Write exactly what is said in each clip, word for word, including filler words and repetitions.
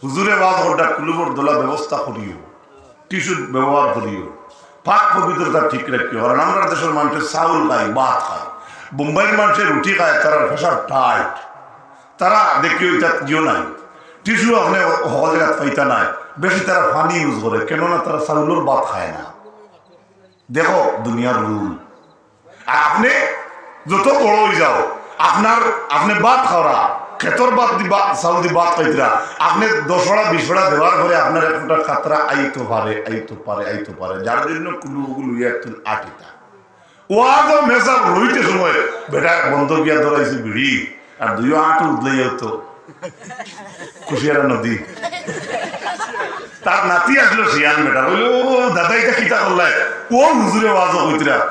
হুজুরে ওয়াজ কররা, কুলুপর দলা ব্যবস্থা করিও, টিস্যু ব্যবহার করিও, পাক পবিত্রতা ঠিক রাখিও। কারণ আমরার দেশর মানষে চাউল খায়, ভাত খায়, বোম্বাইর মানষে রুটি খায়, তারার প্রেশার টাইট, তারা দেখিও ইতা দিও নাই। টিস্যু আপনে হকল জাগাত পাইতা নায়, বেশি তারা পানি ইউজ করে, কেননা তারা চাউলর ভাত খায় না। দেখো দুনিয়ার রুল। আর আপনে যত বড় অই যাও, আপনার, আপনে ভাত খাওরা, খেতর ভাত দি ভা-, চাউল দি ভাত খাইতরা, আপনে দশ ফড়া, বিশ ফড়া দেওয়ার পরে আপনার এক ফুটা কাতরা আইতো পারে, আইতো পারে, আইতো পারে, যার জন্য কুলু ওগুলো ইয়া একটু আটিতা। ওয়াজও মেসাব রইতে সময় বেটা বন্ধ গিয়া ধরাইছে বিড়ি, আর দুইও আট উদলাইয়া তো কুশিয়ারা নদী। তার নাতি আসলো শিয়ান বেটা, বললো, "ও দাদা, ইটা কিতা করলায়?" ও হুজুরে ওয়াজও কইতরা,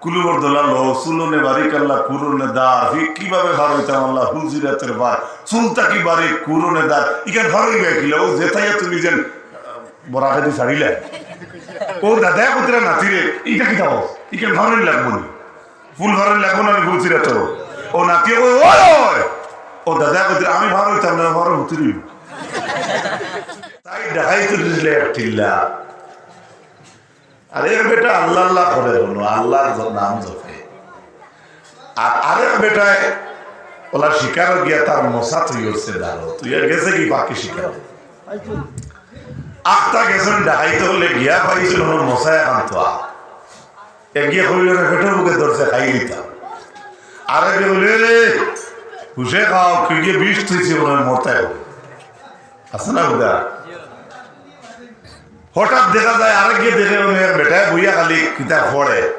কুলুবর দোলা লো, চুলনে বারিক আল্লাহ, কুরনে দার, ফি-, কিভাবে ফার অইতাম আল্লাহ, হুজুরাতের বার, চুল তাকি বারিক, কুরনে দার, ইখান ফার অইবা কিলা, ও যেতাইয়া তুমি যেন, আহ, বরাকেদি ছাড়িলা। ও দাদা কইতরা নাতিরে, ইটা কিতা অয়? ইখান ফার অইন লাগবো নি? ফুল ফার অইন লাগবো না নি ফুল ছিড়া তো? ও নাতিয়ে কয়, "ওই, ওই!" ও দাদা কইতরা, "আমি ফার অইতাম না, ফার হুতুরি।" তাই দেখাই তো দিলে এক টিল্লা। আরে বেটা আল্লাহ আল্লাহ করে বলো, আল্লাহর জ-, নাম জপে। আর আরেক বেটায় ওলা শিকারো গিয়া তার মশা তুই উঠছে দাঁড়ো, তুই আর গেছে কি পাখি শিকার? আখতা গেছেন ডাকাইতে বলে গিয়া পাইছিল না মশা এখন তো আ। এগিয়ে কইল না পেটের মুখে ধরছে খাই দিতাম। আরেকে বলে, "রে, হুশে খাও, কি গিয়ে বিষ তুইছে মনে হয় মরতায় হবে।" আছে না বুঝা? হঠাৎ দেখা যায় আরেক গিয়ে দেখে মনে হয় বেটায় বইয়া খালি কিতাব পড়ে।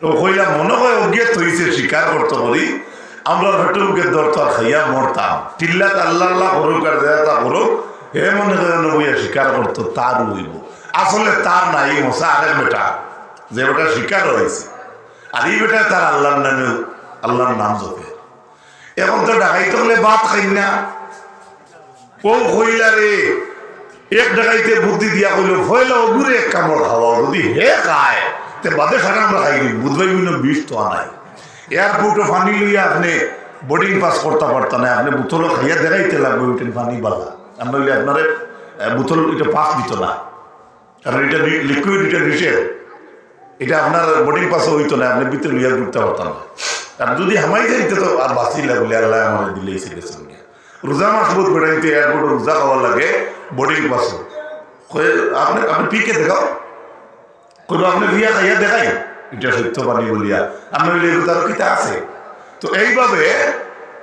তো কইলা, "মনে হয় অজ্ঞে থইছে শিকার করতো করি, আমরা পেটের মুখে ধরতো আর খাইয়া মরতাম।" টিল্লাত আল্লাহ আল্লাহ করুক আর দেয়া তা করুক, হে মনে করে নবইয়া শিকার করতো, তার হইব। আসলে তার নাই, মশা আরেক বেটা, যে বেটা শিকার হয়েছে। আর এই বেটা তার আল্লাহর নামে, আল্লাহর নাম জপে। এখন তো ডাকাইতে হলে ভাত খাই না। ও কইলা রে, এক ডাকাইতে বুদ্ধি দিয়া কইল, "ফয়লা ওগুরে এক কামড় খাওয়াও, যদি হে খায়, তে বাদে সারা আমরা খাই দিই, বুঝবাই বুঝলো বিষ তো আনাই।" এয়ারপোর্টও পানি লইয়া আপনি বোর্ডিং পাস করতে পারতা না, আপনি বোতলও খাইয়া দেখাইতে লাগবে, ওইটার পানি বালা। আমরা হইলে আপনারে, আহ, বোতল এটা পাস দিত না, কারণ এটা লি-, লিকুইড, এটা নিষেধ, এটা আপনার বোর্ডিং পাসও হইতো না, আপনি ভিতরে লইয়া ঢুকতে পারতাম না। আর যদি হামাই যাইতে তো আর বাঁচিলা বলে আল্লাহ আমার দিলে এসে গেছেন। রোজা মাস বোধ বেড়াইতে এয়ারপোর্টে রোজা খাওয়া লাগে, বোর্ডিং পাসও। কই, আপনি, আপনি পিকে দেখাও। কইব, "আপনি বিয়া খাইয়া দেখাই, এটা সত্য পানি বলিয়া।" আমি বলি, "এগুলো তার কিতা আছে?" তো এইভাবে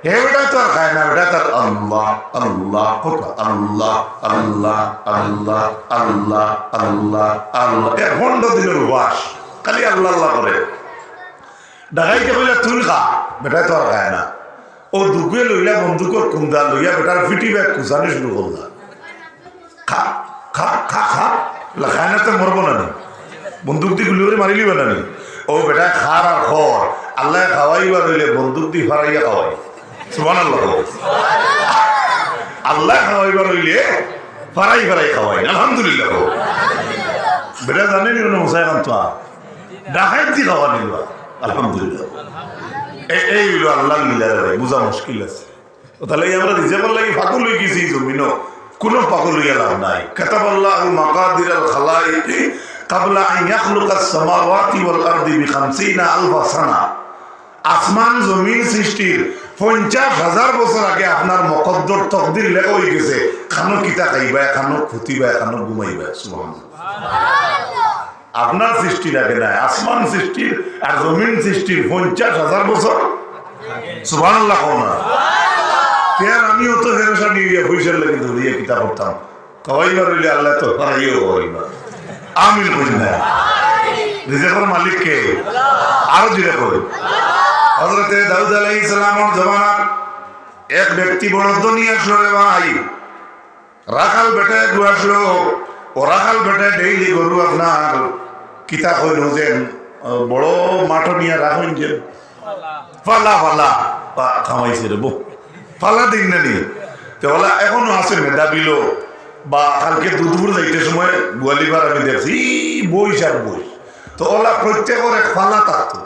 হে বেটা তো আর খায় না, বেটা তার আল্লাহ, আল্লাহ, কত আল্লাহ, আল্লাহ, আল্লাহ, আল্লাহ, আল্লাহ, আল্লাহ, আল্লাহ। এর পনেরো দিনের উপাস, খালি আল্লাহ, আল্লাহ করে। ডাকাইতে কইলে, "তুই খা।" বেটা তো আর খায় না। ও দুগুয়ে লইলা বন্দুকর কুন্দা লইয়া বেটার ফিটি ব্যাগ কুচানি শুরু করলা। "খা, খা, খা, খা।" বলে, "খায় না তো মরবো না নি? বন্দুক দি গুলি করে মারি লিবা না নি?" ও বেটা খার আর খর, আল্লাহ খাওয়াইবার হইলে বন্দুক দি ফারাইয়া খাওয়াই। সুবহানাল্লাহ। আল্লাহ খাওয়াইবার হইলে ফারাই ফারাই খাওয়াই। আলহামদুলিল্লাহ। বেটা জানে নি কোনো মশাই কান্তা? ডাকাইত দি খাওয়া নিবা। আলহামদুলিল্লাহ। এ-, এই হইল আল্লাহর লীলা রে ভাই, বুঝা মুশকিল আছে। ও তাহলে এই আমরা রিজেক্টর লাগি পাগল হয়ে গেছি এই জমিনও। কোনো পাগল হইয়া লাভ নাই। কাতাবাল্লাহু মাকাদিরাল খালাইকি কাবলা আন ইয়াখলুকাস সামাওয়াতি ওয়াল আরদি বিখামসিনা আলফা সানা। আসমান জমিন সৃষ্টির পঞ্চাশ হাজার বছর আগে আপনার মকদ্দর তকদির লেখা হয়ে গেছে। খানো কিতা খাইবা, খানো ফুতিবা, খানো ঘুমাইবা। সুবহানাল্লাহ। আপনার সৃষ্টির আগে নাই, আসমান সৃষ্টির আর জমিন সৃষ্টির পঞ্চাশ হাজার বছর। সুবহানাল্লাহ কও না। তে আর আমি অত ফেরেশানি হইয়া পয়সার লাগি দৌড়িয়া কিতা করতাম? খাওয়াইবার হইলে আল্লাহ তো খাওয়াইও খাওয়াইবা। আমিন কই না। রিজিকর মালিক কে? আরো জোরে কই। হযরতে দাউদ আলাইহিস সালামর জমানাত এক ব্যক্তি বড় ধনী আসলো রে ভাই। রাখাল বেটায় গু আসলো, ও রাখাল বেটায় ডেইলি গরু আপনার কিতা কইল যে, আহ, বড় মাঠো নিয়া রাখইন যে, ফালা, ফালা, পা-, খামাইছে রে বউ, ফালা দিন না নি। তে ওলা এখনো আছে মেধাবী লোক, বা কালকে দুধপুর যাইতে সময় গোয়ালিবার আমি দেখছি, ই বইস আর বইস। তো ওলা প্রত্যেকর এক ফালা থাকতো।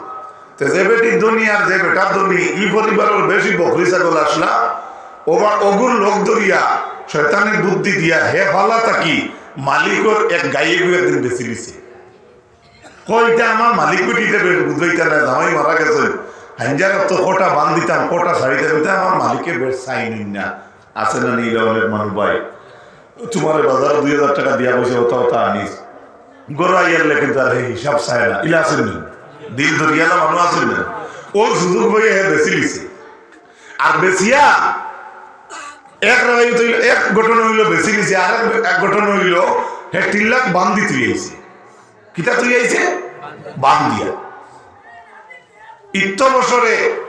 তে যে বেটি ধনী আর যে বেটা ধনী, ই পরিবারর বেশি বকরি ছাগল আসলা, ওবা অগুর লোক ধরিয়া শয়তানে বুদ্ধি দিয়া হে ফালা থাকি মালিকর এক গাইগু একদিন বেচিলিছে। কয়, "ইটা আমার মালিক বেটিরে বুঝাইতা না, জামাই মারা গেছে, হাইঞ্জার তো কটা বান্ধিতাম, কটা ছাড়িতাম, ইটা আমার মালিকে বেশ চাইন না।" আছে না নি ইলা অনেক মানুষ ভাই? তুমারে বাজারো দুই হাজার টেকা দিয়া কইছে, "অতা অতা আনিস।" ঘরো আইয়ারলে কিন্তু আর হে হিসাব চায় না। ইলা আছে নি? দিল দরিয়ালা মানুষ আছে নি? অউ সুযোগ পাইয়া হে বেচিলিছে। আর বেচিয়া এক রাইত অইলো, এক ঘটনা অইলো বেচিলিছে, আর এক, এক ঘটনা অইলো হে তিন লাখ বান্দি থুই আইছে। কিতা থুই আইছে? বান্দিয়া। ইত্ত বছরে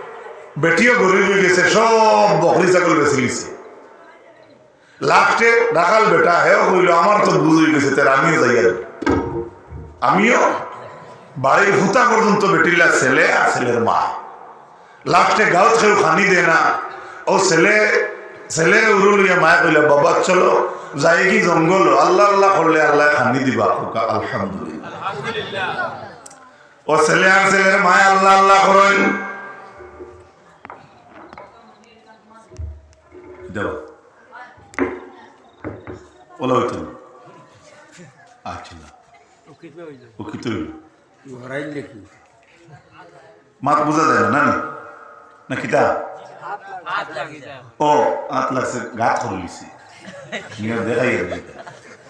বেটিও গরিব অইগেছে, সব বকরি ছাগল বেচিলিছে। লাস্টে রাখাল বেটা, হেও কইলো, "আমার তো বুঝ অইগেছে, তে আমিও যাইয়ার।" আমিও বাড়ির ফুতা পর্যন্ত বেটিল্লা ছেলে আর ছেলের মা। লাস্টে গাউত কেউ খানি দেয় না। অউ ছেলে, ছেলেরে উরু লইয়া মায়ে কইলা, "বাবা চলো, যাইগি জঙ্গলো, আল্লাহ আল্লাহ করলে আল্লায় খানি দিবা।" কউক্কা, "আলহামদুলিল্লাহ।" অউ ছেলে আর ছেলের মায়ে আল্লাহ আল্লাহ করইন। দেও। অলা অইতো না। আচ্ছা, না। অউ কিতা অইলো? মাত বুঝা যায় না, না নি? না কিতা? ও, আত লাগছে, গাত করলিছি। নিয়ে দেখাই আর কি।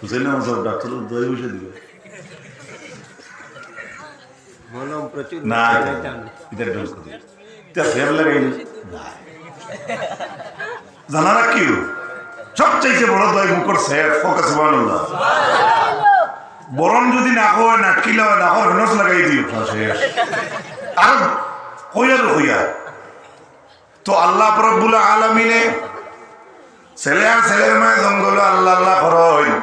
হুসেন আহমদ সাহেব ডাক্তার দই বসে দিবে। মলম প্রচুর না, এটা না। এটা ডোজ করে। এটা সেভ লাগাইলে না। জানা রাখিও, সবচাইতে বড় দই মুখর সেভ, কউক্কা সুবহানাল্লাহ। বরন যদি না কয়, না কিলা অয়, না কয়, নস লাগাই দিও, শেষ। আর কইয়ার কইয়া। তো আল্লাহ রাব্বুল আলামিনে ছেলে আর ছেলের মায়ে জঙ্গলো আল্লাহ আল্লাহ করইন।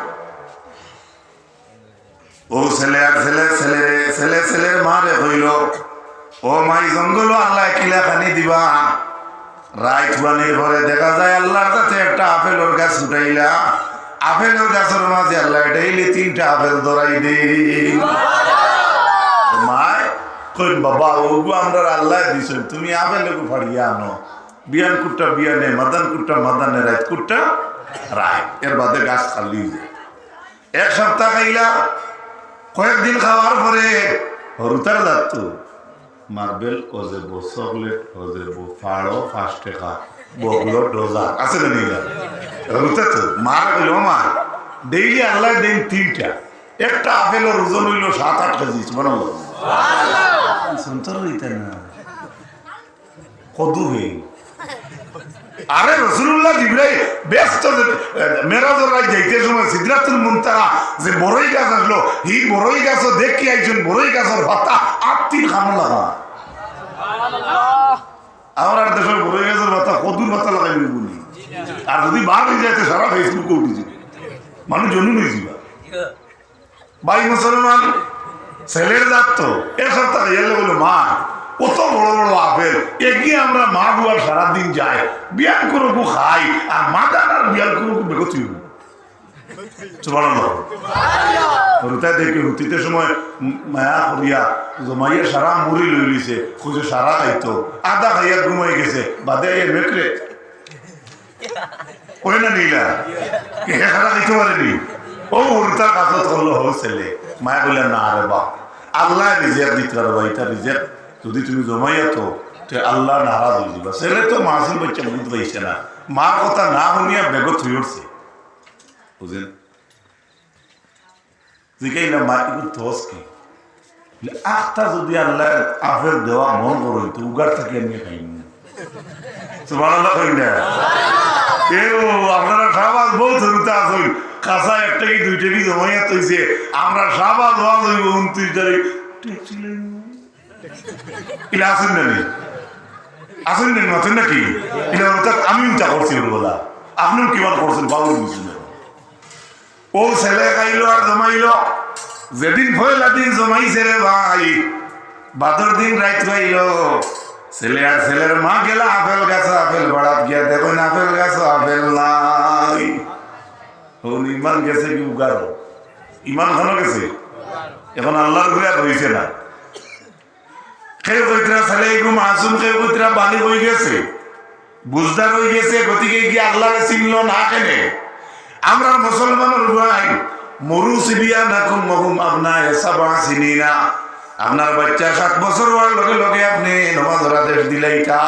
অউ ছেলে আর ছেলে, ছেলেরে, ছেলে ছেলের মারে কইলো, "ও মাই, জঙ্গলো আল্লায় কিলা খানি দিবা?" রাইত হুয়ানির পরে দেখা যায় আল্লাহর তাতে একটা আপেলর গাছ উঠাইলা, আপেলর গাছর মাঝে আল্লায় ডেইলি তিনটা আপেল ধরাই দেইন। মায় কইন, "বাবা, অগু আমরার আল্লায় দিছইন, তুমি আপেল অগু ফাড়িয়া আনো।" বিয়ান কুট্টা বিয়ানে, মাদান কুট্টা মাদানে, রাইত কুট্টা রাইত। এর বাদে গাছ খালি অই যায়। এক সপ্তাহ খাইলা, কয়েকদিন খাওয়ার পরে হুরুতার জাত তো মার্বেল অজেব, চকলেট অজেব, ফাড়ো পাঁচ টেকা, বগলো ডজন। আছে না নি? হুরুতা তো মারে কইলো, "ও মা, ডেইলি আল্লায় দেইন তিনটা, একটা আপেলর ওজন অইলো সাত আট কেজি।" সুবহানাল্লাহ। সুন্দর অইতা না। কদু হে। আরে রাসূলুল্লাহ জিবরাইল ব্যস্ত যে, মেরাজর রাইত যাইতে সময় সিদরাতুল মুনতাহা যে বড়ই গাছ আছলো, হি বড়ই গাছো দেখি আইছইন, বড়ই গাছর পাতা আত্তির খানো লাগা। আমরার দেশর বড়ই গাছর পাতা, কদুর পাতা লাগাইল বুলি। আর যদি বার অই যায়, তে সারা Facebook-ও উঠি যাইবো, মানুষ জনুন অই যাইবা। ভাই মুসলমান, ছেলের জাত তো, এক সপ্তাহ গেলে বলে, "মা, অত বড় বড় আপেল, এগিয়ে আমরা মা বুয়ার সারাদিন যায়, বিয়ান করে গু খাই, আর মাদান আর বিয়ান করে গু বেগতি হইব।" সুবহানাল্লাহ। হুরুতায় দেখি হুতিতে সময় মায়া করিয়া জমাইয়া সারা মুড়ি লই লিছে, খুঁজে সারা খাইতো, আধা খাইয়া ঘুমাই গেছে, বাদে আইয়া মেকরে। কই না নিলা? কে হে খানা খাইতে পারেনি? ও হুরুতার কাছে ধরলো হো ছেলে। মায়া কইলা, "না রে বাপ, আল্লায় রিজেক দিতরা রে বা, ইটা রিজেক যদি তুমি জমাইয়া তো, তে আল্লাহ নারাজ অই যিবা।" ছেলে তো মাসুম বাচ্চা, বুঝ পাইছে না। মার কথা না হুনিয়া বেগত হই উঠছে। বুঝেন? জিগাইলা, "মা, ইগু থস কি?" বলে, "আখতা যদি আল্লায় আপেল দেওয়া মন করইন, তে উগার থাকি আমি খাইমু।" সুবহানাল্লাহ কইন না? এ ও, আপনারা শাহবাজ বউত হুরুতা আছইন, কাঁচা একটা কি দুইটা কি জমাইয়া থইছে, আমরা শাহবাজ ওয়াজ অইব ঊনত্রিশ তারিখ। ঠিক ছিল। ইলা আছইন না নি? আছইন না নি? আছইন নাকি? ইলা অর্থাৎ আমি ইটা করছি বলে বলা। আপনিও কিমান করছেন, বাবু বুঝছেন না। ও ছেলে খাইলো আর জমাইলো। যেদিন পয়লা দিন জমাইছে রে ভাই, বাদর দিন রাইত পাইলো, ছেলে আর ছেলের মা গেলা আপেল গাছো আপেল ফাড়াত গিয়া দেখইন আপেল গাছো আপেল নাই। অখন ইমান গেছে কি উগারো? ইমান খানো গেছে? অখন আল্লাহর ঘরে আর রইছে না। কেউ কইতরা ছেলে এগু মাসুম, কেউ কইতরা বালিগ অই গেছে, বুঝদার অই গেছে, গতিকে গিয়া আল্লাহরে চিনলো না কেনে। আমরা মুসলমানর ভাই, মুরু সিবিয়ানাকুম ওয়া হুম আবনায়ে সাবআ সিনিনা। আপনার বাচ্চা সাত বছর অওয়ার লগে লগে আপনে নমাজর আদেশ দিলাইতা।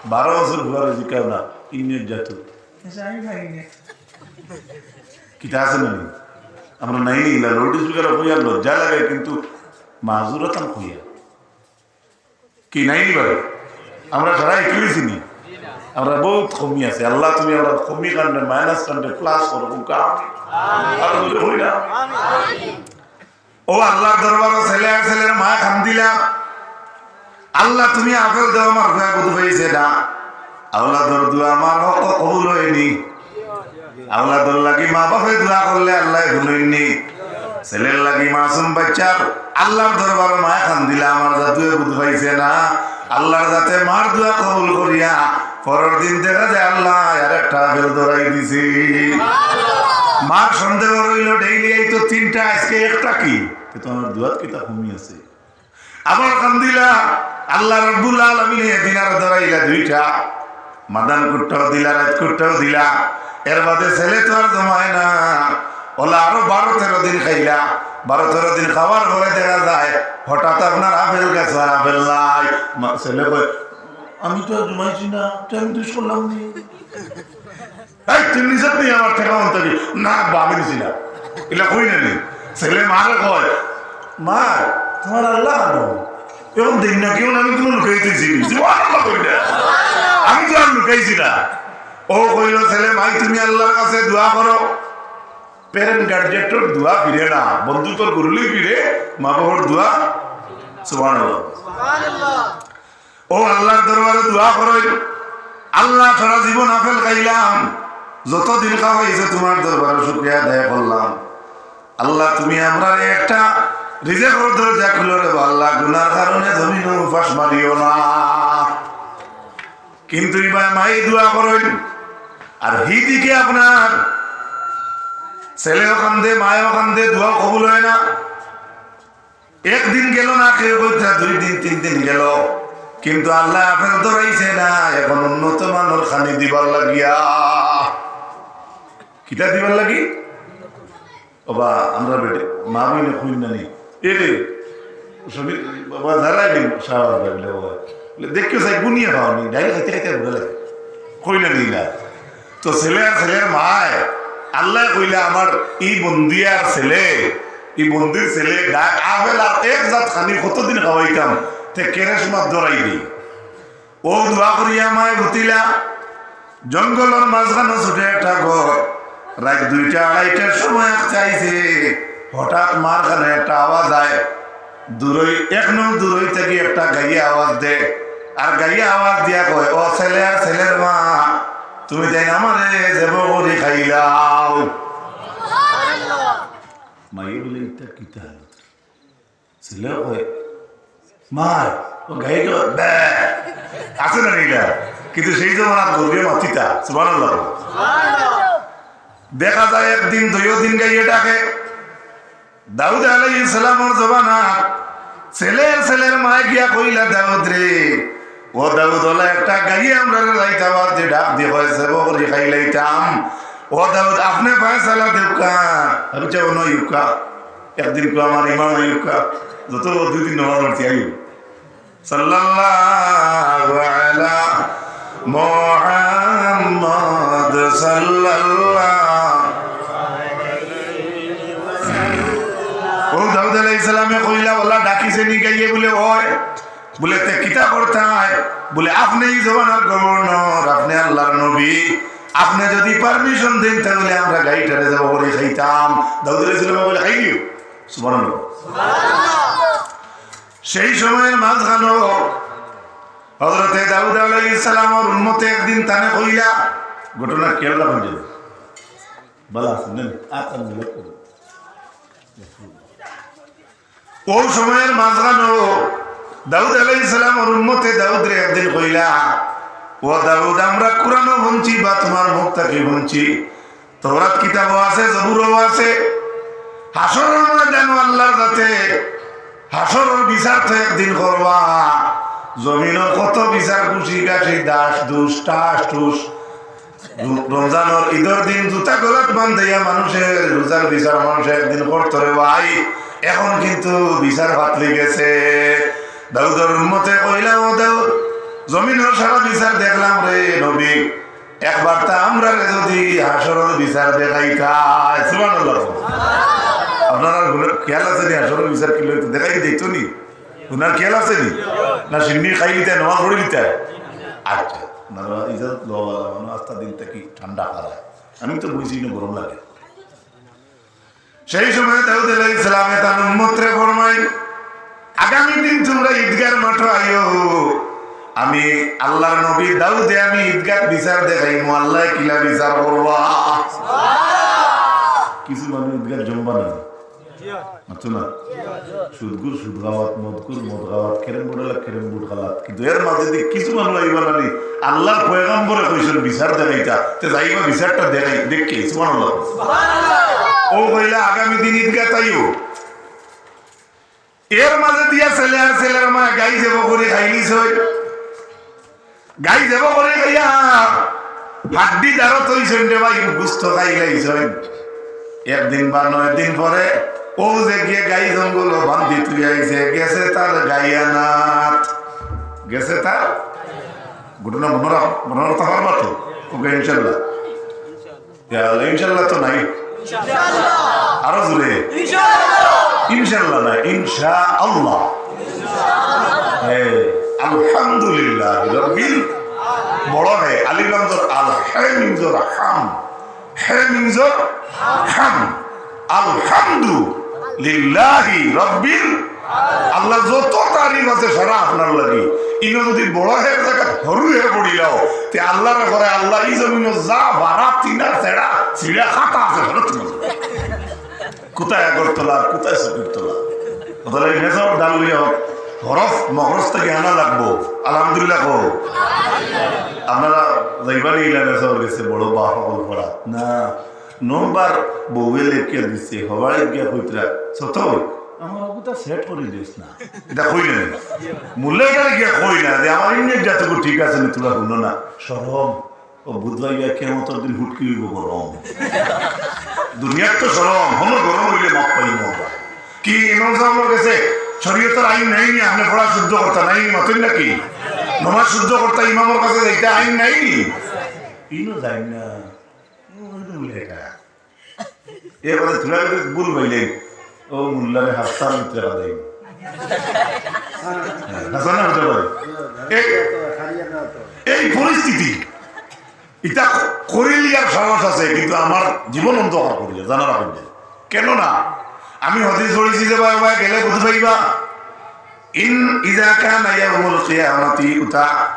বারো বছর অওয়ার জিকাও না, ইনে যাতো। আচ্ছা, আমি খাই না। কিতা আছে না নি? আমরা নাই নি, ইলা লাউড স্পিকার কইয়া লজ্জা লাগে, কিন্তু মাজুরাতান কইয়া। কি নাই নি বাবা? আমরা সারা ইকলিছি নি? আমরা বহুত কমি আছে। আল্লাহ, তুমি আমরা কমি কাণ্ডে, মাইনাস কাণ্ডে প্লাস করো, হুকা। আর বলে হই না। ও আল্লাহর দরবারো ছেলে আর ছেলের মায় কান্দিলা, আল্লাহ, তুমি আফেল দেও, আমার ফুয়া গুদু পাইছে না। আওলাদর দোয়া আমার হক কবুল অয়নি। আওলাদর লাগি মা বাপে দোয়া করলে আল্লায় হুনইন নি। ছেলের লাগি মাসুম বাচ্চার আল্লাহর দরবারো মায় কান্দিলা, আমার জাতুয়ে গুদু পাইছে না। আল্লাহর জাতে মার দোয়া কবুল করিয়া পরর দিন দেখা যায় আল্লায় আরেকটা আফেল ধরাই দিছে। মার সন্দেহ রইলো, ডেইলি আইতো তিনটা, আইজকে একটা, কি তে তুমার দোয়াত কিতা কমি আছে? আবার কান্দিলা, আল্লাহ রাব্বুল আলামিনে এদিন আর ধরাইলা দুইটা। মাদান কুট্টাও দিলা, রাইত কুট্টাও দিলা। এর বাদে ছেলে তো আর জমায় না। অলা আরো বারো তেরো দিন খাইলা। বারো তেরো দিন খাওয়ার পরে দেখা যায়, হঠাৎ আপনার আফেল গাছো আর আফেল নাই। মা-, ছেলে কয়, "আমি তো আর জমাইছি না, তে আমি দুষ করলাম নি।" এই, তুই নিজে তুই আমার ঠেকা মন থাকি। না, আব্বা, আমি নিছি না। ইলা কই না নি? ছেলে মারে কয়, "মা, তুমার আল্লাহ আনো। এখন দিন না কেউ আমি কুনু লুকাইতেছি নি। সুবহানাল্লাহ কই না? আমি তো আর লুকাইছি না।" ও কইল, "ছেলে, মাই তুমি আল্লাহর কাছে দোয়া করো।" প্যারেন্ট গার্জিয়ানর দোয়া ফিরে না, বন্দুকর গুল্লি ফিরে, মা বাবার দোয়া। সুবহানাল্লাহ। ও আল্লাহর দরবারে দোয়া করইন, "আল্লাহ, সারা জীবন আফেল খাইলাম, যতদিন খাওয়াইছো তুমার দরবারে শুকরিয়া আদায় করলাম। আল্লাহ, তুমি আমরারে একটা রিজিকর দরজা খুলো রে বা আল্লাহ, গুনার কারণে জমিনো উপাস মারিও না।" কিন্তু ইবা মায়ে দোয়া করইন, আর হিদিকে আপনার ছেলেও কান্দে, মায়েও কান্দে, দোয়া কবুল অয় না। একদিন গেল না, কেউ কইতা দুই দিন, তিন দিন গেল, কিন্তু আল্লায় আফেল ধরাইছে না। এখন উন্নত মানর খানি দিবার লাগিয়া। কিতা দিবার লাগি? ওবা, আমরা বেটে, মা বইনে কইন না নি? এ রে, সবই, বাবা, যারা দিন, সারা বাবা, বলে, বাবা। বলে, "দেখো, সাই গুনিয়ে পাওনি, ডাইল খাইতে খাইতে ঘুরে লাগে।" কইন না নি না? তো ছেলে আর ছেলের মায়, আল্লায় কইলা, "আমার ই বন্দি আর ছেলে, ই বন্দির ছেলে, ডাক আফেল আর এক জাত খানি কতদিন খাওয়াইতাম, তে কেরেশ মাত ধরাই দেই।" ও দোয়া করিয়া মায় হুতিলা, জঙ্গলর মাঝখানো ছোট একটা ঘর। রাইত দুইটা আড়াইটার সময় চাইছে, হঠাৎ মার কানে একটা আওয়াজ আয়, দূরই, এক নং দূরই থাকি একটা গাইয়ে আওয়াজ দে, আর গাইয়ে আওয়াজ দিয়া কয়, "ও ছেলে আর ছেলের মা, তুমি তাইন আমারে জেবো করি খাইলাও।" মাইয়ে বলে, "ইটা কিতা?" ছেলে কয়, "মা, ও গাইয়ে কয়, বে।" আছে না নি ইলা? কিন্তু সেই জমানাত গরুয়ে মাতিতা, সুবহানাল্লাহ। দেখা যায় একদিন, দুইও দিন গাইয়ে ডাকে। দাউদ আলাইহিস সালামর জমানাত ছেলের ছেলের মায় গিয়া কইলা, "দাউদ রে, ও দাউদ, ওলা একটা গাইয়ে আমরারে রাইত আওয়াজ দি ডাক দি কয়, জেবো করি খাইলাইতাম। ও দাউদ, আপনে ফয়সালা দেউক্কা।" আমি চাই, "অনো আউক্কা।" একদিন কো আমার ইমাম আউক্কা, যত দুই দিন নামাজ পড়ছি আইও। সাল্লাল্লাহু আলা মুহাম্মদ সাল্লাল্লাহু। ও দাউদ আলাইহিস সালামে কইলা, "ওলা ডাকিছে নি গাইয়ে?" বলে, "অয়।" বলে, "তে কিতা করতায়?" বলে, "আপনে ই জমানার গভর্নর, আপনে আল্লাহর নবী, আপনে যদি পারমিশন দেইন, তাহলে আমরা গাইটারে জেবো করি খাইতাম।" দাউদ আলাইহিস সালামে বলে, "খাই দিও।" সুবহানাল্লাহ। সেই সময়ের মাঝখানো হযরতে দাউদ আলাইহিস সালামর উম্মতে একদিন তানে কইলা, ঘটনা খেয়াল রাখুন যে, ভালা আছেন না? আচ্ছা, মিলাদ করুন। ওই সময়ের মাঝখানো দাউদ আলাইহিস সালামর উম্মতে দাউদরে একদিন কইলা, "ও দাউদ, আমরা কোরআনও হুনছি বা তুমার মুখ থাকি হুনছি, তৌরাত কিতাবও আছে, জবুরও আছে, হাশরর ময়দানো আল্লাহর জাতে হাশরর বিচার তো একদিন করবা, জমিনো কত বিচার, ঘুষি ঘাসি, দাস দুষ, টাস টুস, রু-, রমজানর ইদর দিন জুতা গলাত বান্ধাইয়া মানুষের রোজার বিচার মানুষে একদিন করতো রে ভাই, এখন কিন্তু বিচার পাতলি গেছে। দাউদর উম্মতে কইলা, "ও দাউদ, জমিনর সারা বিচার দেখলাম রে নবী, একবার তা আমরারে যদি হাশরর বিচার দেখাইতায়।" সুবহানাল্লাহ। আপনারার হুনর খেয়াল আছে নি হাশরর বিচার কিলা অইতো? দেখাই দিতো নি? হুনর খেয়াল আছে নি? না, সিন্নি খাই দিতায়, নামাজ পড়ি দিতায়? আচ্ছা, না, ইজাজত লওয়া, মানে, আস্তা দিন থাকি ঠান্ডা হারায়। আমি তো বুঝি না গরম লাগে। সেই সময় দাউদ আলাইহিস সালামে তান উম্মতরে ফরমাইন, "আগামী দিন তুমরা ইদগার মাঠো আইও, আমি আল্লার নবী দাউদে আমি ইদগাত বিচার দেখাইমু, আল্লায় কিলা বিচার করবা।" কিছু মানুষ ইদগাত জমবা না, মাতো না? সুদখুর সুদ খাওয়াত, মদখুর মদ খাওয়াত, ক্যারেম বোর্ড আলা ক্যারেম বোর্ড খেলাত। কিন্তু এর মাঝে যদি কিছু মানুষ আইবা না নি, আল্লার পয়গাম্বরে কইছইন বিচার দেখাইতা, তে যাইবা বিচারটা দেখাই, দেখি, সুবহানাল্লাহ। ও কইলা, "আগামী দিন ইদগাত আইও।" এর মাঝে দিয়া ছেলে আর ছেলের মা গাই যাবো করি খাইলিছইন। গাই যাবো করি খাইয়া হাড্ডি দারত অইছইন রে ভাই, গুস্ত খাইলাইছইন। একদিন বা নয় দিন পরে ও যে গিয়া গাই জঙ্গলো বান্ধি থুই আইছে, গেছে তার গাই আনাত। গেছে তার ঘটনা মনে রাখ-, মনে রাখতে পারবা তো? ওকে, ইনশাল্লাহ। ইয়া আল্লাহ, ইনশাল্লাহ তো নাই? আরো জোরে। ইনশাআল্লাহ না, ইনশাআল্লাহ। হ্যাঁ, আলহামদুলিল্লাহ রব্বিল, বড় হে, আলিফ লাম জবর আল, হে মিম জবর হাম, হে মিম জবর হাম, আলহামদু লিল্লাহি রব্বিল আল্লার যত তারিফ আছে সারা আপনার লাগি। ইনো যদি বড় হের জাগাত হরু হে পড়িলাও, তে আল্লারে কয়, "আল্লাহ, ই জমিনো যা ভাড়া, টিনা, ছেড়া, ছিড়া, কাটা আছে, সারা তুমার।" কোথায় আগরতলা, কোথায় সকিরতলা? কোথায় এই মেজর ডাল লইয়া হরফ মখরজ থাকি আনা লাগবো। আলহামদুলিল্লাহ কও। আপনারা যাইবা নি ইলা মেজর গেছে বড় বা হকল পড়া? না। নম্বর বউয়ে লেখিয়া দিছে, হবাই গিয়া কইতরা, "সত, আমার অগুতা সেট করি দিস না।" ইটা কইলে না। মোল্লায় গিয়া কই না যে, "আমার ইংরেজি জাতটুকু ঠিক আছে নি, তুমরা হুনো না।" শরম। ও বুঝবায় গিয়া কিয়ামতর দিন হুটকি অইবো গরম। দুনিয়াত তো শরম, হনো গরম অইলে মাপ পাইমু আমরা। কি ইমাম সাবর গেছে শরীয়তর আইন নাই নি, আপনে পড়া শুদ্ধ করতা নাই নি, মাতইন নাকি? নমাজ শুদ্ধ করতা ইমামর কাছে যাইতা আইন নাই নি? ইনো যাইন না। এবারে তুলা ভুল পাইলে, ও মোল্লারে হাস্তার ভিতরে হারাই। হাসান না হতে পারে। এই, এই পরিস্থিতি, ইটা করিলিয়ার সাহস আছে, কিন্তু আমার জীবন অন্ধকার করিয়া, জানা রাখবেন। কেননা আমি হাদিস পড়ছি যে ভাই, ভাই গেলে বুঝ পাইবা, ইন ইজা কানা ইয়াউমুল কিয়ামাতি উতা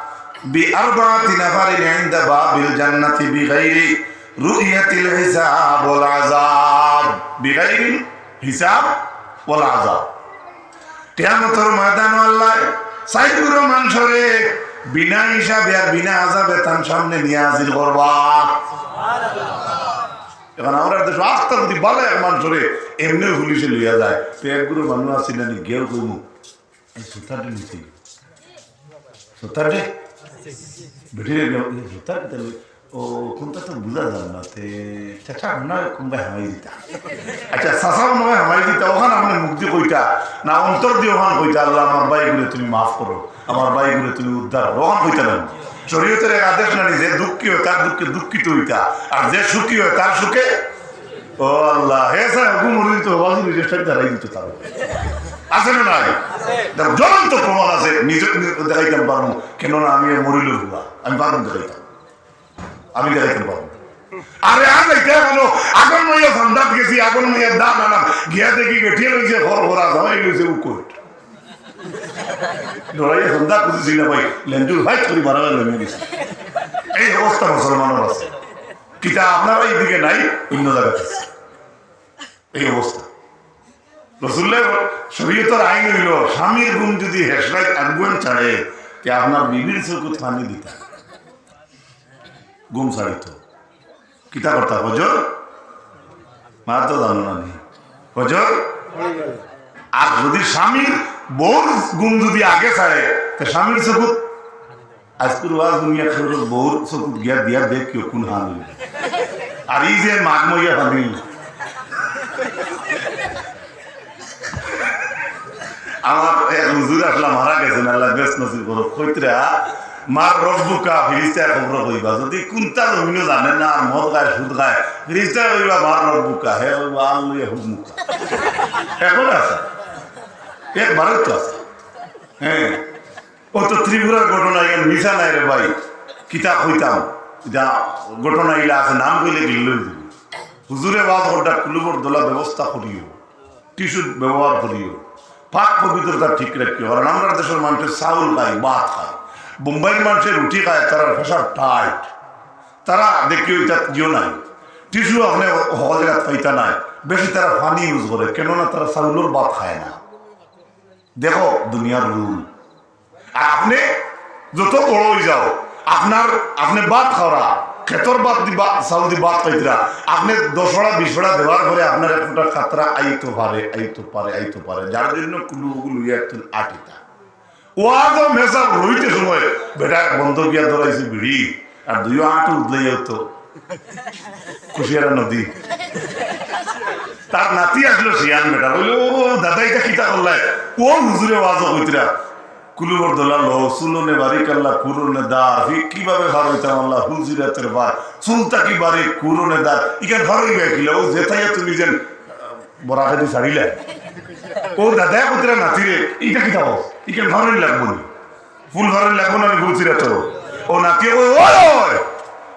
বি আরবাআতি নাফারিন ইনদা বাবিল জান্নাতি বিগাইরি রুইয়াতিল হিসাব ওয়াল আযাব, বিগাইরিল হিসাব ওয়াল আযাব। কিয়ামতর ময়দানো আল্লায় চাইরগুরো মানষরে বিনা হিসাবে আর বিনা আযাবে তান সামনে নিয়া হাজির করবা। এখন আমরার দেশো আস্তা যদি বালা এক মানষরে এমনেউ পুলিশে লইয়া যায়, তে একগুরো মানুষ আছি না নি, গিয়াউ কইমু, এই সুতারটা নিচে। সুতারটা? বেটিরে গিয়া, এই সুতার কিতা লই? ও, কোনটা তো বুঝা যায় না, তে চাচা মনে হয় কোনবায় হামাই দিতা। আচ্ছা, চাচা মনে হয় হামাই দিতা, ওখান আপনে মুখ দি কইতা, না অন্তর দি ওখান কইতা, "আল্লাহ, আমার ভাইগুরে তুমি মাফ করো, আমার ভাইগুরে তুমি উদ্ধার করো", ওখান কইতা না। শরীয়তর এক আদেশ না নি, যে দুঃখী অয়, তার দুঃখে দুঃখিত অইতা, আর যে সুখী অয়, তার সুখে ও আল্লাহ, হে স্যার, হুকুম উনি তো হওয়া উচিত, রেজিস্টার দাঁড়াই দিত তার। আছে না নাই? দেখ, জ্বলন্ত প্রমাণ আছে, নিজে, নিজে দেখাইতাম পারমু, কেননা আমি মরিল হুয়া, আমি পারমু দেখাইতাম, আমি দেখাইতাম পারমু। আরে আর যাইতে কেন? আগর মাইয়া সন্ধ্যাত গেছি, আগর মাইয়া দা না না, গিয়া দেখি বেটিয়ে লইছে, ঘর ভরা জামাই লইছে, উকট। ডরাইয়া সন্ধ্যা খুঁজেছি না ভাই, লেঞ্জুর ভাই করি মারা গেল, নেমে গেছে। এই অবস্থা মুসলমানের আছে। কিতা আপনারা এইদিকে নাই, অন্য জায়গাতে আছে। এই অবস্থা। রসুল্লাহ শরীয়তর আইন অইল, স্বামীর ঘুম যদি হেসরাইত আগুয়ান ছাড়ে, তে আপনার বিবির চকুত পানি দিতা। ঘুম ছাড়িত। কিতা করতা? ফজর? মা তো জানো না নি। ফজর? আর যদি স্বামীর বউর ঘুম যদি আগে ছাড়ে, তে স্বামীর চকুত আইজকুর ওয়াজ হুনিয়া কেউর বউর চকুত গিয়া দিয়া দেখিও কুন হাল অইল। আর ই যে মাঘ মইয়া পানি। আমার এক হুজুর আছলা, মারা গেছইন, আল্লায় বেহেস্ত নসিব করউক, কইতরা, "মার রব্বুকা", ফিরিস্তায় কবরো কইবা। যুদি কুন্তা জমিনো জানে না, আর মদ খায়, সুদ খায়, ফিরিস্তায় কইবা, "মার রব্বুকা", হে কইবা, "আল্লাহ হুকমুকা।" এখন আছে, একবারে তো আছে। হ্যাঁ, অউ তো ত্রিপুরার ঘটনা, ইখান মিছা নায় রে ভাই। কিতা কইতাম, ইটা ঘটনা ইলা আছে, নাম কইলে গিল্ল অইযিবো। হুজুরে ওয়াজ কররা, কুলুবর দলা ব্যবস্থা করিও, টিস্যু ব্যবহার করিও, পাক পবিত্রতা ঠিক রাখিও। কারণ আমরার দেশর মানষে চাউল খায়, ভাত খায়, বোম্বাইর মানষে রুটি খায়, তারার pressure tight, তারা দেখিও ইটা দিও নাই। টিস্যু আপনে হকল জাগাত পাইতা নায়, বেশি তারা পানি use করে, কেননা তারা চাউলর ভাত খায় না। দেখো দুনিয়ার rule। আর আপনে যত বড় অই যাও, আপনার, আপনে ভাত খাওরা, খেতর ভাত দি বা-, চাউল দি ভাত খাইতরা, আপনে দশ ফড়া, বিশ ফড়া দেওয়ার পরে আপনার এক ফুটা খাতরা আইতো পারে, আইতো পারে, আইতো পারে। যার জন্য কুলু ওগুলো ইয়া একটু আটিতা। ওয়াজও মেসাব রইতে সময় বেটা বন্ধ গিয়া ধরাইছে বিড়ি, আর দুইও আঁটু উদলাইয়া তো কুশিয়ারা নদী। তার নাতি আছলো শিয়ান বেটা, বলে, "ও দাদা, ইটা কিতা করলায়?" ও হুজুরে ওয়াজও কইতরা, "কুলুবর দলা লও, চুলনে বাড়ি কাল্লা, কুরনে দার, ফি-, কিভাবে ফার অইতাম আল্লাহ, হুজুরাতের বার, চুল থাকি বাড়ি, কুরনে দার, ইখান ফার অইবা কিলা?" ও জেঠাইয়া তুমি যেন বরাকেদি ছাড়িলা। ও দাদায় কইতরা নাতিরে, "ইটা কিতা কও? ইখান ফার অইন লাগবো নি? ফুল ফার অইন লাগবো না নি ফুল ছিড়া তো?" ও নাতিয়ে কয়, "ওই, ওই।"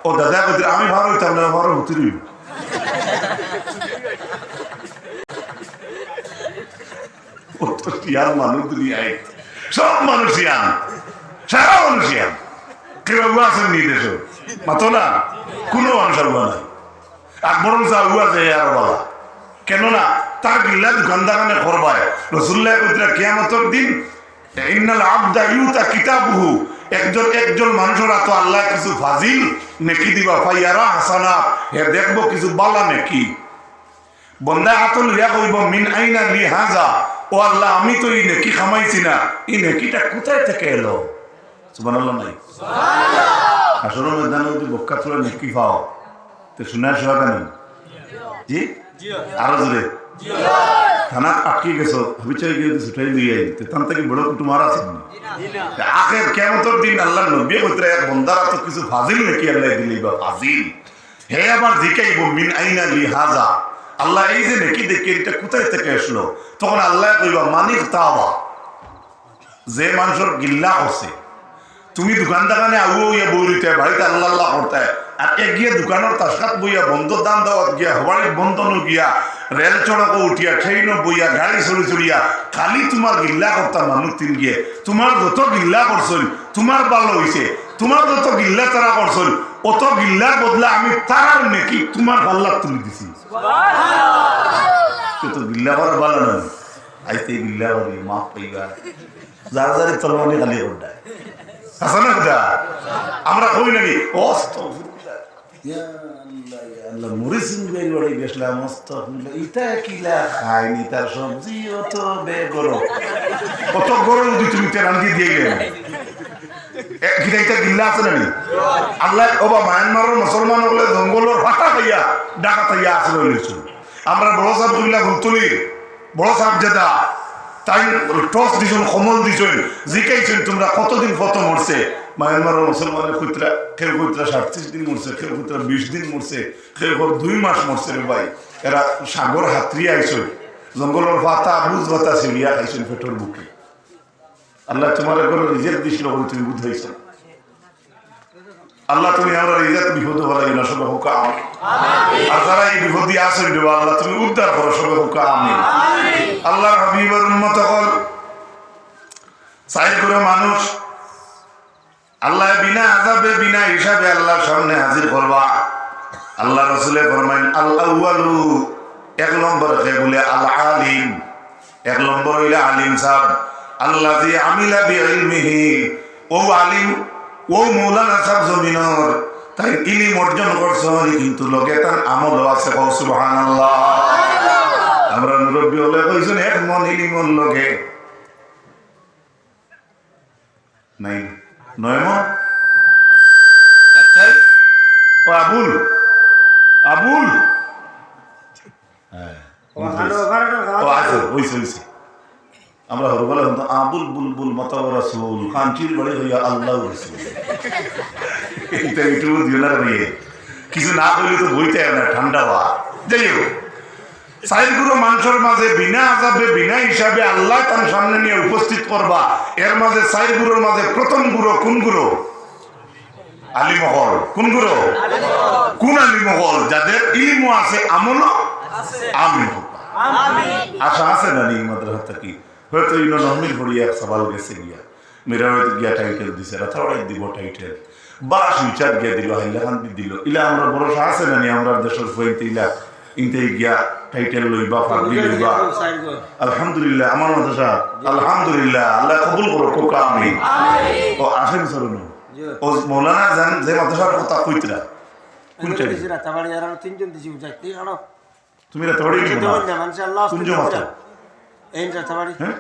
ও দাদায় কইতরা, "আমি ফার অইতাম না, ফার অইতে রইল।" ও তো শিয়ান মানুষ দুনিয়ায়। সব মানুষ শিয়ান। সারা মানুষ শিয়ান। কেউ আগুয়া আছইন নি দেশো? মাতো না। কুনু মানুষ আগুয়া নাই। আর বরং আগুয়া যায় আরো বালা। কেননা তার গিল্লা দোকান দাকানে করবায়। রাসুলুল্লায় কইতরা কিয়ামতর দিন, "ইন্নাল আবদা ইউতা কিতাবুহু।" একজন, একজন মানুষর আতো আল্লায় কিছু ফাজিল নেকি দিবা, ফায়ারা হাসানাত, হে দেখবো কিছু বালা নেকি। বন্দায় আতো লইয়া কইবো, "মিন আইনা লি হাজা?" ও আল্লাহ, আমি তো ই নেকি কামাইছি না, ই নেকিটা কুথায় থাকি এলো? সুবহানাল্লাহ নাই? হাশরর ময়দানো যুদি বক্কা থুড়া নেকি পাও, তে শুনায় সোহাগা নি? জি? আরো জোরে। থানাত আটকি গেছো, হাফিজ সাবে গিয়া যুদি ছুটাই লইয়া আইন, তে তান থাকি বড় কুটুম আর আছে নি? তে আখের কিয়ামতর দিন আল্লাহর নবীয়ে কইতরা এক বন্দার আতো কিছু ফাজিল নেকি আল্লায় দিলাইবা, ফাজিল। হে আবার জিকাইবো, "মিন আইনা লি হাজা?" আল্লাহ, এই যে নেকি দেখি, ইটা কুথায় থাকি আছলো? তখন আল্লায় কইবা, "মানিক তাবা।" যে মানষর গিল্লা করছে, তুমি দোকান দাকানে আগুয়া অইয়া বই রইতায়, বাড়িত আল্লাহ আল্লাহ করতায়, আর এগিয়ে দোকানর তাসকাত বইয়া, বন্দো দান দাওয়াত গিয়া, হবাড়িত বন্দনো গিয়া, রেল চড়কো উঠিয়া, ট্রেইনো বইয়া, গাড়ি চড়ি চড়িয়া, খালি তুমার গিল্লা করতা মানুষ তিন গিয়ে, তুমার যত গিল্লা করছইন, তুমার ভালা অইছে, তুমার যত গিল্লা তারা করছইন, অত গিল্লার বদলা আমি তারার নেকি তুমার পাল্লাত তুলি দিছি। তে তো গিল্লা করা ভালা নায়। আইতে গিল্লা করি, মাফ পাইবা। যারা যারা তলবানি খালি করতায়। হাছা না কথা? আমরা কই না নি? আস্তাগফিরুল্লাহ। ইয়া আল্লাহ, ইয়া আল্লাহ, মরিচ নিবার বাড়ি গেছলাম, আস্তাগফিরুল্লাহ। ইটা কিলা খাইনি, তার সবজি অত বেগরম। অত গরম যুদি তুমি তে রান্ধি দিয়া গেলে। এ, কিতা ইটা গিল্লা আছে না নি? আল্লাহ, ওবা, মায়ানমারর মুসলমান অকলে জঙ্গলর ফাতা খাইয়া ঢাকাত আইয়া আশ্রয় লইছইন। আমরার বড় ছাব কিবলা ফুলতলি, বড় ছাবজাদা, তাইন টস দিছইন, কম্বল দিছইন, জিকাইছইন, "তুমরা কতদিন ফতো মরছে?" মায়ানমারর মুসলমানে কইতরা, কেউ কইতরা সাতত্রিশ দিন মরছে, কেউ কইতরা বিশ দিন মরছে, কেউ কইতরা দুই মাস মরছে রে ভাই। এরা সাগর হাতরিয়া আইছইন, জঙ্গলর ফাতা, বুজ ফাতা ছিড়িয়া খাইছইন পেটর ভুকে। আল্লাহ তুমার ঘরো রিজিক দিছিল, তুমি বুঝাইছো। আল্লাহ তুমি আমরার রিজিক বিপদো ফালাইও না, সবে কউক্কা আমিন। আর যারা ই বিপদি আছইন রে বা, আল্লাহ তুমি উদ্ধার করো, সবে কউক্কা আমিন। আল্লাহর হাবিবর উম্মত অকল, চাইর গুরু মানুষ, আল্লায় বিনা আযাবে, বিনা হিসাবে আল্লাহর সামনে হাজির করবা। আল্লাহর রাসুলে ফরমাইন, "আল আউয়ালু", এক নম্বর কে বুলে, "আল আলিম", এক নম্বর অইলা আলিম ছাব, "আল্লাযী আমিলা বিইলমিহি", অউ আলিম, অউ মৌলানা ছাব জমিনর, তাইন ইলিম অর্জন করছইন, কিন্তু লগে তান আমলও আছে। কও সুবহানাল্লাহ। আমরার মুরব্বি অকলে কইছইন, "এক মন ইলিমর লগে নাই, নয় মন ও আবুল, আবুল। হ্যাঁ। ও, আচ্ছা, অইছে, অইছে। আমরা হরবালা হুনতাম, "আবুল বুলবুল মাতাবরা চুল, কাঞ্চির বাড়ি হইয়া আল্লাহ রসুল।" এইটা একটু দিও না রে ভাই। কিছু না কইলে তো বইতে হয় না, ঠান্ডা হওয়া। যাই হোক, চাইর গুরু মানষর মাঝে বিনা আযাবে, বিনা হিসাবে আল্লায় তান সামনে নিয়া উপস্থিত করবা। এর মাঝে চাইর গুরুর মাঝে প্রথম গুরু কোন গুরু? আলিম অকল। কোন গুরু? কোন আলিম অকল? যাদের ইলমও আছে, আমলও আছে। আমিন। আশা আছে না নি মাদ্রাসা থাকি? হয়তো ইনো নহমির পড়িয়া এক সওয়াল গেছে গিয়া, মিরাবাড়িত গিয়া টাইটেল দিছে, রাতাবাড়িত দিব টাইটেল, বারা শিলচর গিয়া দিল, হাইলাকান্দি দিল। ইলা আমরা ভরসা আছে না নি? আমরা দেশর ফুয়াইন্তে ইলা ইনতে গিয়া টাইটেল লইবা, পাগড়ি লইবা। আলহামদুলিল্লাহ, আমার মাদ্রাসা, আলহামদুলিল্লাহ, আল্লাহ কবুল করো, কোকা আমিন। ও আসেন সরুন। ও মৌলানা জান যে মাদ্রাসার কথা কইতরা, কোন আমি চাইবে? দিছি রাতাবাড়ি, আর আরো তিনজন দিছি, বুঝাই, ঠিক আছে? তুমি রাতাবাড়ি দিছো না? না, মানষে আল্লাহ কোন জমাত? এই রাতাবাড়ি। হ্যাঁ?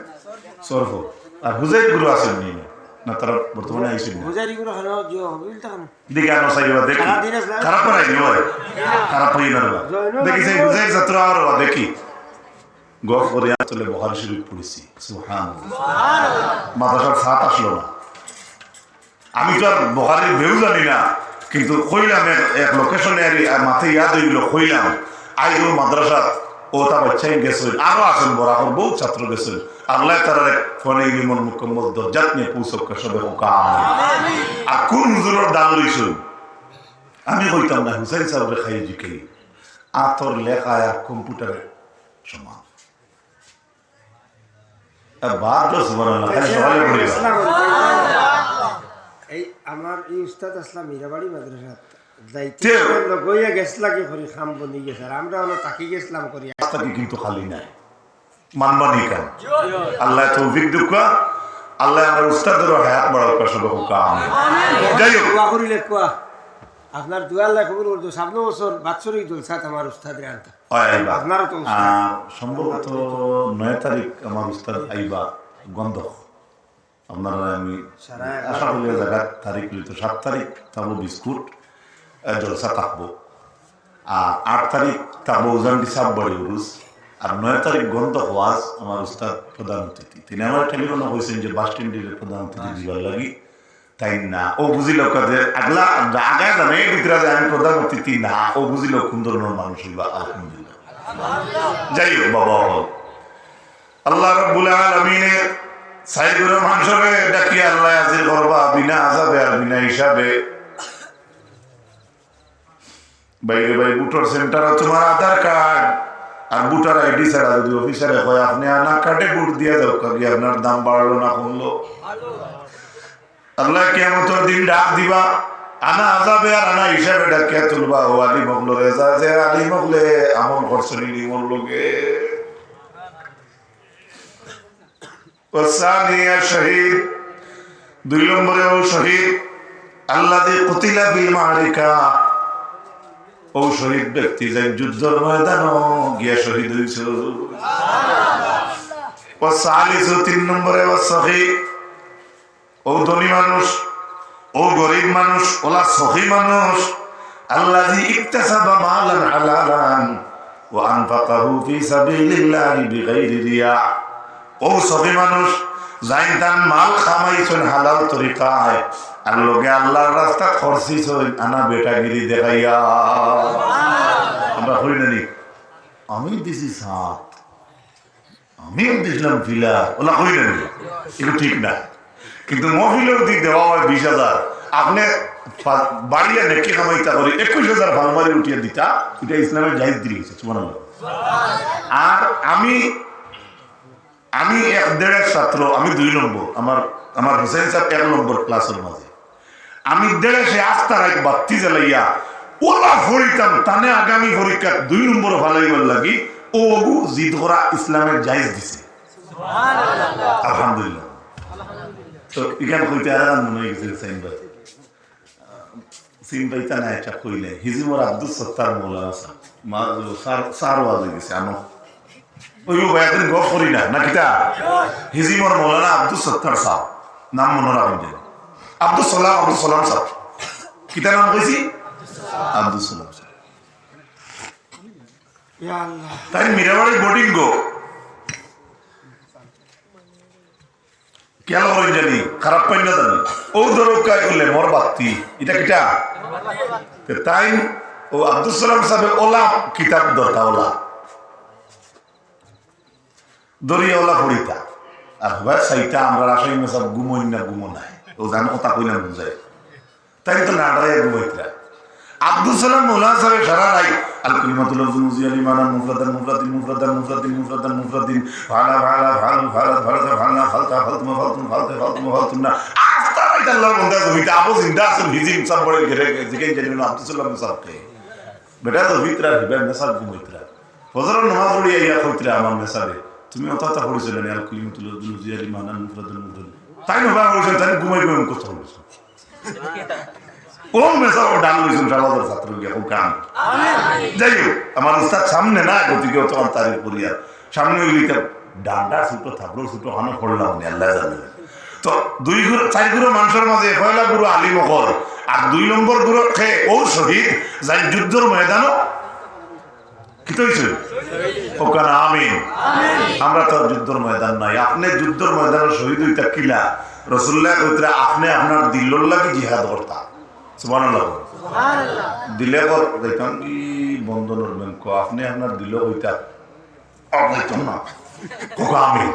সরফ। আর হুজাইর গুরু আছেন নি? না, তারা বর্তমানে আইছেন না। হুজাইর গুরু হলো যে হবিল তখন। দেখি আনো সাইবা দেখি। সারা দিন আসলে খারাপ পাই নি ভাই। খারাপ পাই না রে বা। জয়নুল দেখি সেই আবেদিন। হুজাইর ছাত্র আর বা দেখি। গফ করে আসলে বুখারী শরীফ পড়ছি। সুবহানাল্লাহ। মাদ্রাসার ছাত আসলো না। আমি তো আর বুখারীর বেউ জানি না, কিন্তু কইলাম এক, এক লোকেশনে আর, আর মাথায় ইয়াদ অইল, কইলাম, আইজ ও মাদ্রাসাত ওটা বাচ্চাই গেছইন, আরো আছেন বরাকর, বহুত ছাত্র গেছইন। আল্লাহ তারারে ফনে ইলিমর মুকাম্মল দরজাত নিয়া পৌঁছক, সবে কউক্কা আমিন। আর কোন হুজুরর দান লইছইন? আমি কইতাম না, হুসাইন সাবরে খাই জিকাই, আতর লেখা আর কম্পিউটারে সমান। এ বাদ দাও, সুবহানাল্লাহ, খালি সকালে পড়ি। এই আমার এই উস্তাদ আসলাম মীরাবাড়ি মাদ্রাসাত। যাইতে তে- সময় লগইয়া গেছলা কি করি, কাম বনি গেছে। আর আমরা অনো থাকি গেছলাম করি। আজ থাকি কিন্তু খালি নাই। মানবানি কাম। আল্লাহ তৌফিক দেউক্কা। আল্লাহ আমার উস্তাদরও হায়াত বাড়াউক্কা, সবে কউক্কা আমিন। যাই হোক। দোয়া করিলে কোয়া। আপনার দোয়া আল্লাহ কবুল করতো। সামনে বছর বাৎসরিক জলসাত আমার উস্তাদরে আনতা। অয় আইবা। আপনারও তো উস্তাদ। আহ, সম্ভবত নয় তারিখ আমার উস্তাদ আইবা গন্ধক। আপনারা আমি সারা এক আশা করি জায়গা তারিখ হইতো সাত তারিখ থাকবো বিস্কুট, আহ, জলসা থাকবো। আর আট তারিখ থাকবো উজানটি সাব বাড়ি উরুস। আর নয় তারিখ গন্ধক ওয়াজ আমার উস্তাদ প্রধান অতিথি। তিনি আমার টেলিফোনে কইছেন যে বাস স্ট্যান্ডে প্রধান অতিথি দিবার লাগি। তাই না, ও বুঝিল কাজে আগলা আগায় জানে ভিতরে যে আমি প্রধান অতিথি না, ও বুঝিল কোন ধরনের মানুষ হইবা। আলহামদুলিল্লাহ। যাই হোক বাবা, হোক। আল্লাহ রাব্বুল আলামিনে সাইদুর রহমান সাহেব ডাকি আল্লাহ হাজির করবা বিনা আযাবে আর বিনা হিসাবে। বাইরে ভাই, ভোটার সেন্টারো তোমার আধার কার্ড আর ভোটার আইডি ছাড়া যদি অফিসারে কয়, "আপনি আনা কার্ডে ভোট দিয়া যাও, কাকি আপনার দাম বাড়লো না কমলো?" আল্লাহ কিয়ামতর দিন ডাক দিবা, আনা আযাবে আর আনা হিসাবে ডাকিয়া তুলবা, "ও আলিম অকলরে, যা যে আলিম অকলে আমল করছইন ইলিমর লগে।" والثاني الشهيد, দুই নম্বরে ও শহীদ, الذي قتل في المعركة, ও শহীদ ব্যক্তি যে যুদ্ধর ময়দানো গিয়া শহীদ হইছে। والثالث, তিন নম্বরে, والسخي, ও ধনী মানুষ, ও গরিব মানুষ, ওলা সখী মানুষ, الذي اكتسب مالا حلالا وأنفقه في سبيل الله بغير رياء। ও সখী মানুষ, যাইন তান মাল কামাইছইন হালাল তরিকায়, আর লগে আল্লাহর রাস্তাত খরচিছইন, আনা বেটাগিরি দেখাইয়া। আমরা কই না নি? আমি দিছি সাত, আমিও দিছিলাম ফিলা, ওলা কই না নি? এটা ঠিক না। কিন্তু মহফিলো যদি দেওয়া হয় বিশ হাজার, আপনি ফা-, বাড়িয়া নেকি কামাইতা করি একুশ হাজার ফালমারি উঠিয়া দিতা, এটা ইসলামে জায়েজ দিয়া গেছে, সুবহানাল্লাহ। আর আমি, আমি এক দেড়ের ছাত্র, আমি দুই নম্বর, আমার, আমার হুসেন সাহেব এক নম্বর ক্লাসর মাঝে। আমি দেড়েশে আস্তা রাইত বাত্তি জ্বালাইয়া ওলা পড়িতাম, তানে আগামী পরীক্ষাত দুই নম্বর ফালাইবার লাগি ও অগু জিদ করা ইসলামে জায়েজ দিছে। আলহামদুলিল্লাহ। তো ইখান কইতে আর আরাম মনে হয়ে গেছে, হুসেন ভাই। চিন পাইতা না, এটা কইলে। হিজিমর আব্দুস সত্তার মৌলানা সাহেব। মা-, স্যার, স্যার ওয়াজ হয়ে গেছে, আনো। ওই ও ভাই, একদিন গফ করি না, না কিতা? হিজিমর মৌলানা আব্দুস সত্তার সাহেব। নাম মনে রাখুন যে। আব্দুস সালাম, আব্দুস সালাম সাহেব। কিতা নাম কইছি? আব্দুস সালাম সাহেব। ইয়া আল্লাহ। তাইন মীরাবাড়ি বোর্ডিং গো। খেয়াল করইন জানি, খারাপ পাইন না জানি। ও ধরো কাই করলে মোর বাত্তি, ইটা কিতা? তে তাইন ও আব্দুস সালাম সাহেব ওলা কিতাব ধরতা ওলা। ধরিয়া ওলা পড়িতা। আর হবায় চাইতা আমরা আসামি সাহেব ঘুমইন না ঘুমো নাই। ও জানো কথা কইলাম বুঝাই। তাইন তো না দাঁড়াইয়া ঘুমাইতরা। আব্দুস সালাম মৌলানা সাহেব সারা রাইত আল কালিমাতুল লাফজুন উজিয়া লিমানান মুফরাদান মুফরাদিন মুফরাদান মুফরাদিন মুফরাদান মুফরাদিন ফালা ফালা ফালু ফালা ফালাতা ফালনা ফালতা ফালতুমা ফালতুম ফালতে ফালতুমা ফালতুমনা। আস্তা রাইত আল্লাহর বন্দা জমিতে আবু জিন্দা আসল হিজিম সব বড় ঘেরে ঘেরে জিজ্ঞেস জানি না আব্দুস সালাম সাহেবকে। বেটা তো ভিতরা হিবা মেসাব ঘুমাইতরা। ফজরর নামাজ পড়িয়া ইয়া কইতরা আমার মেসাবে, "তুমি অত অত পড়িছো না, আল কালিমাতুল লাফজুন উজিয়া লিমানান মুফরাদান মুফরাদিন।" তাইন হবা পড়িছো, তাইন ঘুমাই ঘুমাই মুখস্থ পড়িছো। ও মেসাব ডাল লইছইন সমাজর ছাত্র গিয়া, ও কাম। যাই হোক, আমার উস্তাদ সামনে না, গতিকে অত আর তারিফ করিয়া। সামনে অইলে ইতা ডান্ডা ছুটো, থাপড় ছুটো, হানো পড়লাম নি, আল্লাহ জানে। তো দুই গুরু, চাইর গুরু মানুষর মাঝে পয়লা গুরু আলিম অকল, আর দুই নম্বর গুরু কে ও শহীদ, যাইন যুদ্ধর ময়দানো কিতা অইছে? ওখানে আমিন। আমরা তো আর যুদ্ধর ময়দান নাই। আপনে যুদ্ধর ময়দানো শহীদ অইতা কিলা? রসুল্লায় কইতরা, আপনে আপনার দিলর লাগি জিহাদ করতা। সুবহানাল্লাহ। দিলে কর যাইতাম কি বন্ধনর ব্যাংক, আপনে আপনার দিলো কইতা, আর যাইতাম না। কউক্কা আমিন।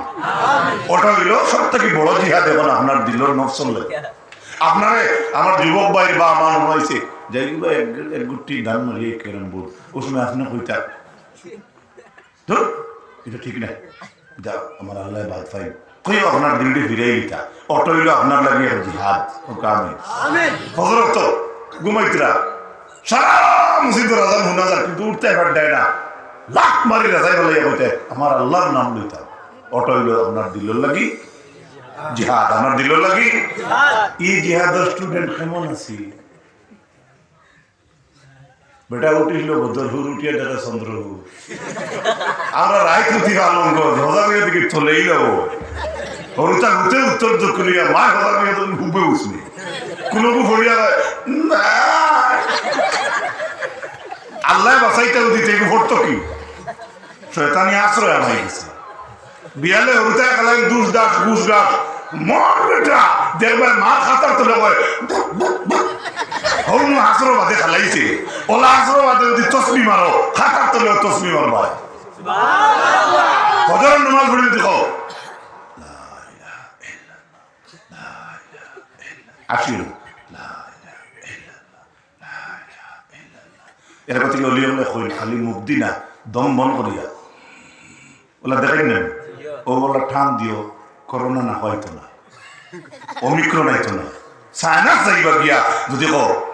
ওটা অইলো সব থাকি বড় জিহাদ, এখন আপনার দিলর নফসর লাগি। আপনারে আমার যুবক ভাইর বা আমার মনে অইছে, যাই বা এক, এক গুটি ধান মারিয়া ক্যারাম বোর্ড, ও সময় আপনে কইতা, "ধুর, ইটা ঠিক না, ইটা আমার আল্লায় বাদ পাইন।" কইও আপনার দিলটি ফিরাই দিতা। ওটা অইলো আপনার লাগি এক জিহাদ। কউক্কা আমিন। ফজরর অক্ত ঘুমাইতরা, সারা মসজিদর আজান হুনা যার, কিন্তু উঠতে পারতায় না। লাত মারি রাজাই ফালাইয়া কইতে, "আমার আল্লাহর নাম লইতাম।" ওটা অইলো আপনার দিলর লাগি জিহাদ, আপনার দিলর লাগি। এই জিহাদর স্টুডেন্ট কেমন আছি? বেটা উঠিল বদরপুর, উঠিয়া দেখে চন্দ্রপুর। আমরা রাইত উঠি আলমগঞ্জ, হজা মিয়া দেখি চলেই যাব। হরুতা হুতে উত্তর দক্ষিণিয়া, মায় হজা মিয়া তো হুবে উঠনি। কুলবু ফড়িয়া, না। আল্লাহ বাঁচাইতে উদিতে এগু ফড়তো কি? শয়তানি আশ্রয় আমার গেছে। বিয়ালে হরুতায় খালাই দুষ দাস, ঘুষ দাস। মর বেটা, দেখবে মা খাতার তলে কয়, "বুক, বুক, বুক।" হরু হাসরো বাদে খালাইছে। ওলা হাসরো বাদে যদি তসবি মারো, খাতার তলে তসবি মারবা। ফজর নামাজ পড়ি দেখো। আসিল। এর কথা কি অলি আমলে কইল, খালি মুখ দি না, দম বন্ধ করিয়া। ওলা দেখাই না? ও বলা টান দিও, করোনা না হয়তো না, ওমিক্রন আইতো না, সাইনাস যাইবা গিয়া, যদি কও।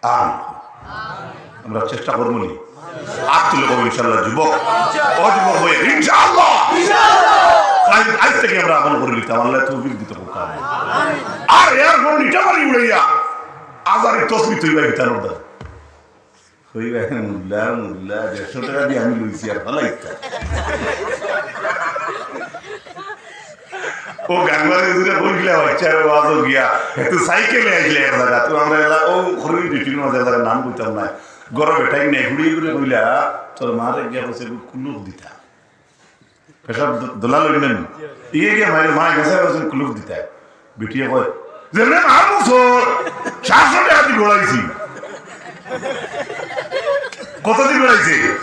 আমিন। আমরা চেষ্টা করবো নি? আত তুলে কও ইনশাআল্লাহ যুবক। ও যুবক ভাই, ইনশাআল্লাহ। আইজ, আইজ থাকি আমরা আমল করি নিতাম, আল্লাহ তৌফিক দিতে পারতাম। আর এয়ারফোন নিতে পারি উড়াইয়া, আজারি তসবি তুই ভাই বিতানোর দা। কইবা, "মুল্লা, মুল্লা, দেড়শো টেকা দি আমি লইছি আর ফালাইতা।" ও গাঙ্গুয়ারি হুজুরে কইলা, "বাচ্চারে ওয়াজো গিয়া, একটু সাইকেলে আইলে এক জাগা।" তো আমরা এলা, ও খরুই ডিউটির মাঝে এক জাগা নাম কইতাম না। ঘরো বেটাই নাই, ঘুরিয়ে ঘুরে কইলা, "তোর মারে গিয়া কইছে, কুলুফ দিতা।" পেশাব দ-, দোলা লইলেন। ইয়ে গিয়া মায়ের মা গেছে, কইছে, "কুলুফ দিতা।" বেটিয়ে কয়, "যেমনে মার বছর সাতশো টেকা দি গড়াইছি।" কত দি গড়াইছে?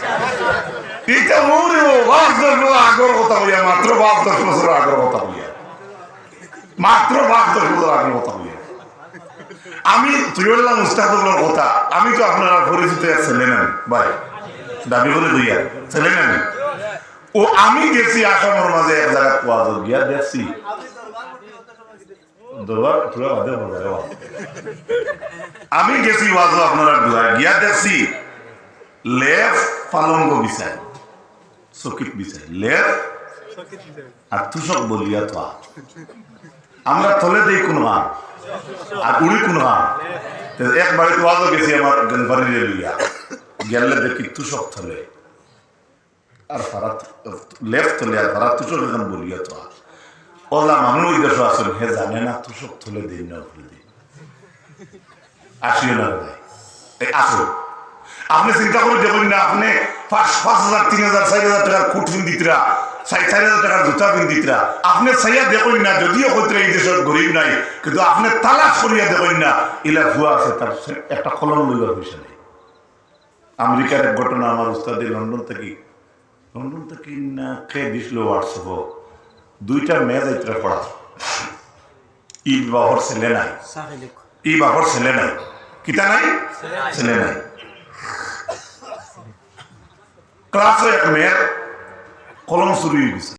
এটা ওরে ও, পাঁচ দশ বছর আগর কথা কইয়া, মাত্র পাঁচ দশ বছর আগর কথা কইয়া। মাত্র পাঁচ দশ বছর আগর কথা কইয়া। আমি তুই বললাম উস্তাদ হকলর কথা, আমি তো আপনারা পরিচিত এক ছেলে না ভাই, দাবি করে দুইয়া ছেলে না। ও আমি গেছি আসামর মাঝে এক জাগা ওয়াজো গিয়া দেখছি। দরবার পুরা বাদে বলে, ও। আমি গেছি ওয়াজো আপনারা দুয়া গিয়া দেখছি, লেপ পালঙ্গ বিছাই, চকিত বিছাই, লেপ আর তুষক বলিয়া তো। আমরা তলে দেই কোন গান, আর উড়ি কোন গান। তো এক বাড়িত ওয়াজো গেছি আমার গ্রান্ডফাদারে লইয়া, গেলে দেখি তুষক তলে। আর ফারাত লেফট তলে আর ফারাত তুষক এখন বলিয়া তো আর। ওলা মানুষ ওই দেশে আছেন, হে জানে না তুষক তলে দিন না উপরে দিন। আসিও না রে ভাই, এই আসো। আপনে চিন্তা করি দেখইন না, আপনে পাঁচ, পাঁচ হাজার, তিন হাজার, চাইর হাজার টেকার কুট পিন্দিতরা, চাইর, চাইর হাজার টেকার জুতা পিন্দিতরা, আপনে চাইয়া দেখইন না, যদিও কইতরা ই দেশো গরিব নাই, কিন্তু আপনে তালাশ করিয়া দেখইন না, ইলা ফুয়া আছে, তার সে একটা কলম লইবার পয়সা নাই। আমেরিকার এক ঘটনা, আমার উস্তাদে লন্ডন থাকি, লন্ডন থাকি না কে দিছিল WhatsApp-ও, দুইটা মেয়ে যাইতরা পড়া, ই বাপর ছেলে নাই, ই বাপর ছেলে নাই, কিতা নাই? ছেলে নাই। ক্লাসো এক মেয়ের কলম চুরি অই গেছে।